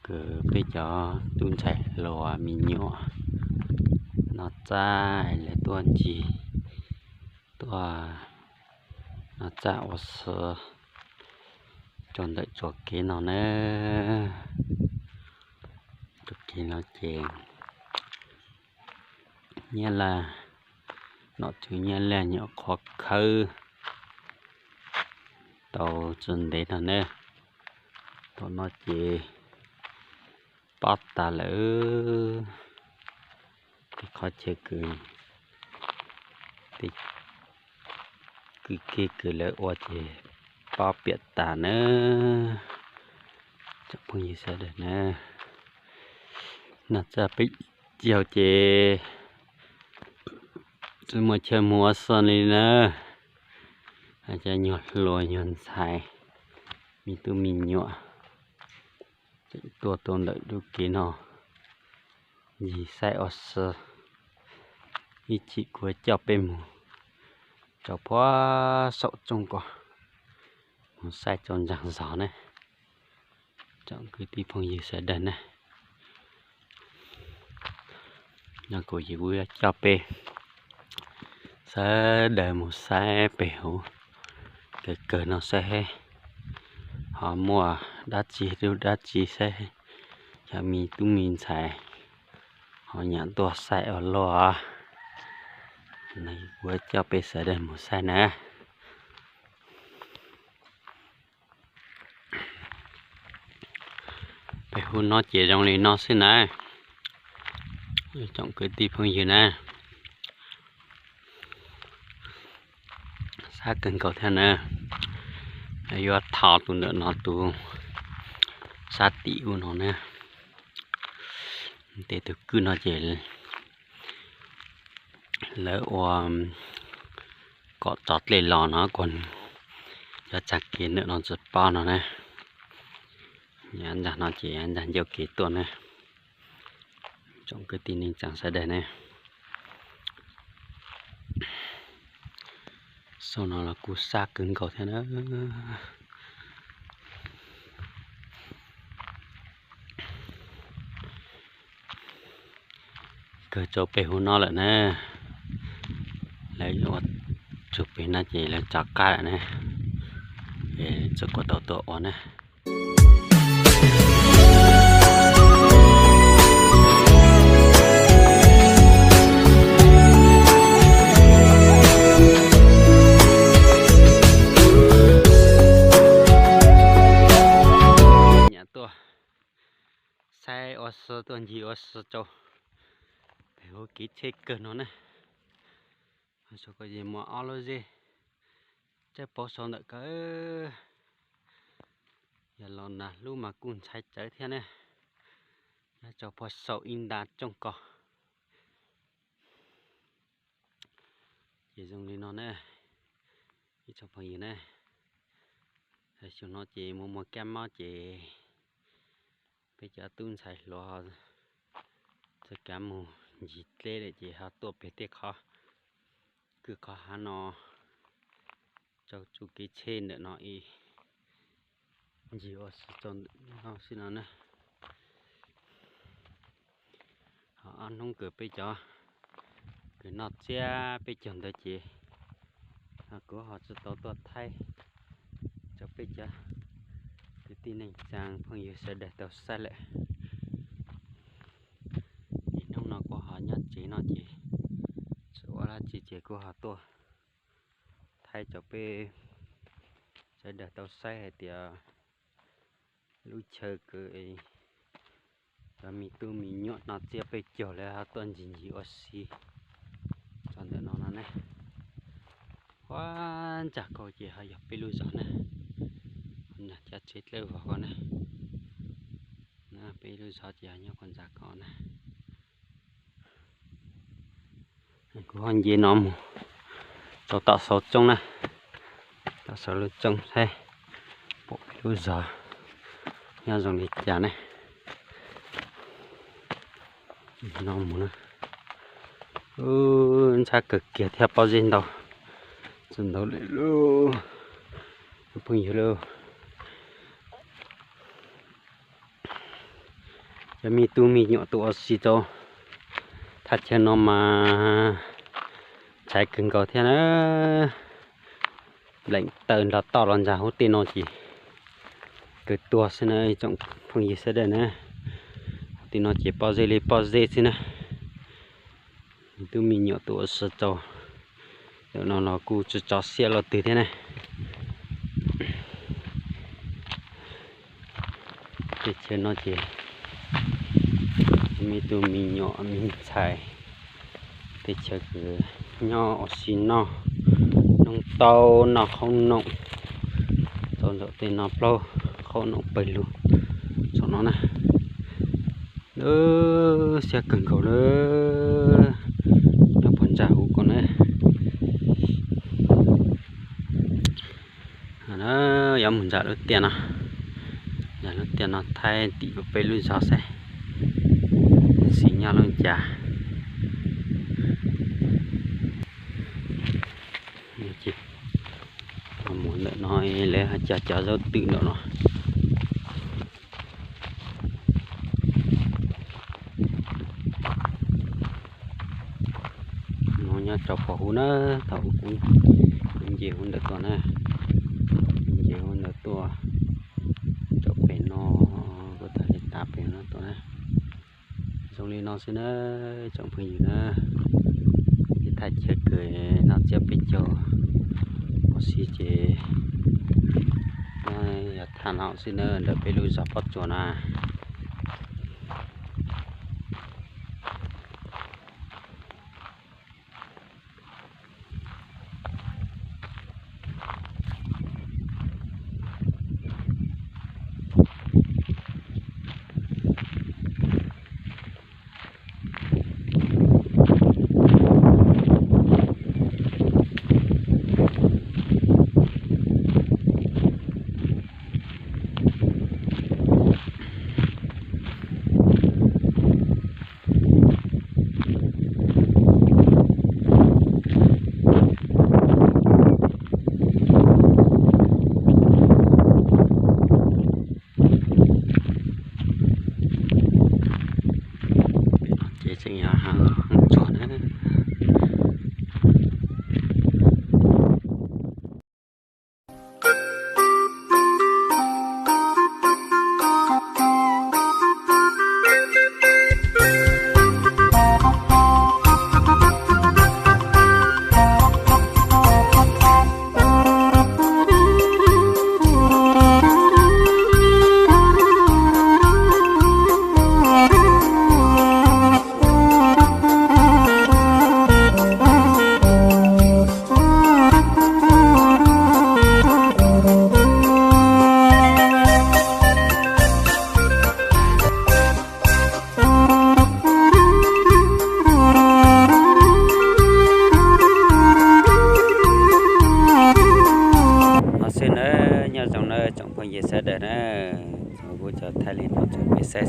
Kws peb cov tub ntxhais hluas me nyuam noj txaj es lawv tuaj ncig, tuaj noj txaj ua si rau ntawm txoj kev no na. Txoj kev no ces Nyab Laj, nom tswv Nyab Laj nyuam qhuav khawb tau tsis ntev no na. Thaum no ces pob tas lawm. Tej qhov chaw kws, tej kws kiag kws lawv ua ces pob piam tas na. Tsoom phooj ywg sawv daws na, noj txaj peb caug ces tsis muaj chaw mus ua si li na. Cov nyuag hluas nyuag ntxhais, me tub me nyuam tseem tuaj tau ntawm lub kev no ncig saib ua si. Ib chim kuv coj peb mus rau puag saum tsooj ko, mus saib rau ntsaag zog na. Tsoom kwv tij phooj ywg sawv daws na, no kuv yuav coj peb sawv daws mus saib pem huv kawg kawg no saib ho muaj dab tsi lub dab tsi saib, yog me tub me ntxhais ho nyiam tuaj saib ua luaj. Kuv coj peb sawv daws mus saib na. Peb huv no ces zoo li no xwb na. Tsoom kwv tij phooj ywg na, sab kawg nkaus thiab na. Yuav thov tus ntawm no tus sab tim ub no na. Tej tus kwj no ces lawv ua kom txog dlej los no kuj cov txag kev ntawm no tsis pob no na. Nyob ntag no ces ntag ncauj kev tuaj na. Tsoom kwv tij neej tsaa sawv daws ne, xyoo no los kuj sab kawg nkaus thiab na. Kawg rau pem hauv no lawm na, lawv ua txug pem no ces lawv rov qab lawm na, tsis kuj tau tuaj ua na. Nyam tuaj saib ua si, tuaj ncig ua si rau pem hauv kev tsheb kawg no na. Saum ko ces muaj ob lub zej tsheb pauv saum ntawm ko, yog los nag hlub mas kuj ntshai tsawv thiab ne. Nyob rau puag saum ib nta tsooj ko. Ces zoo li no ne, ib tsoom phooj ywg ne, xyoo no ces muaj muaj kab mob ces peb cov tub ntxhais hluas txawm kav mus ncig dleb lawm ces ho tuaj pem tej qhov kwj qhov hav no rau txoj kev tsheb ntawm no ib ncig ua si rau ntawm no xwb no na. Ho ob hnub kws peb cov kws noj tsiab peb caug ntawd ces kuv ho tsis tau tuaj thaij rau peb cov kwv tij neej tsaa phooj ywg sawv daws tau saib lawm. Ib hnub no kuv ho nyob tsev no ces tsis ua dab tsi ces kuv ho tuaj thaij rau peb sawv daws tau saib hais tias lub chaw kws cov me tub me nyuam noj tsiab peb caug lawv ho tuaj ncig ncig ua si rau ntawm no no ne. Huab ntsag ko ces ho yog peb lub zos na, nyob cov tsev dlawb vog ko na. Peb lub zos ces ho nyob puag ntsag ko na. Kuv ho nce no mus rau tom saum tsooj na, tom saum lub tsooj saib pom peb lub zos nyob zoo li cas ne. No mus na, ntshab kawg kiag thiab pob zeb ntau, tsis ntau lawm lauj, phooj ywg lauj. Cov me tub me nyuam tuaj ua si rau thaj chaw no mas ntshai kawg nkaus thiab na. Npleem taw nrog toj los ntag, hauv tej no ces kawg tuag xwb na ib tsoom phooj ywg sawv daws na. Hauv tej no ces pob zeb li pob zeb xwb na. Me tub me nyuam tuaj ua si rau ntawm no los kuj tsis tso siab los twg thiab na. Teb chaws no ces me tub me nyuam me ntxhais teb chaws kws nyob ua si noj noob taub noj qhob noom tau ntawm tej no plaub qhob noom pawg lug txog no na. Lub siab kawg nkaus lawm, nyob puag ntsaj huv ko na. Yuav mus nram lub tiaj no, nram lub tiaj no thaij tim peb lub zos saib xis nyob lub cas. Mus ntawm no lawv cog cov zaub twm ntawm no. No nyob rau pem huv na, thaum ub kuv nce huv ntawd tuaj na, nce huv ntawd tuaj rau pem no, kuv tau li tas pem no tuaj na. Zoo li no xwb na, tsoom phooj ywg na, ib thaj chaw kws noj tsiab peb caug ua si ces yog thaj no xwb na, ntawm peb lub zos Pob Tsuas na. Ces tseem yog hav tsuag na. Xwb na, nyob zoo na tsoom phooj ywg sawv daws na, kuv cov thaij li no tsoom peb saib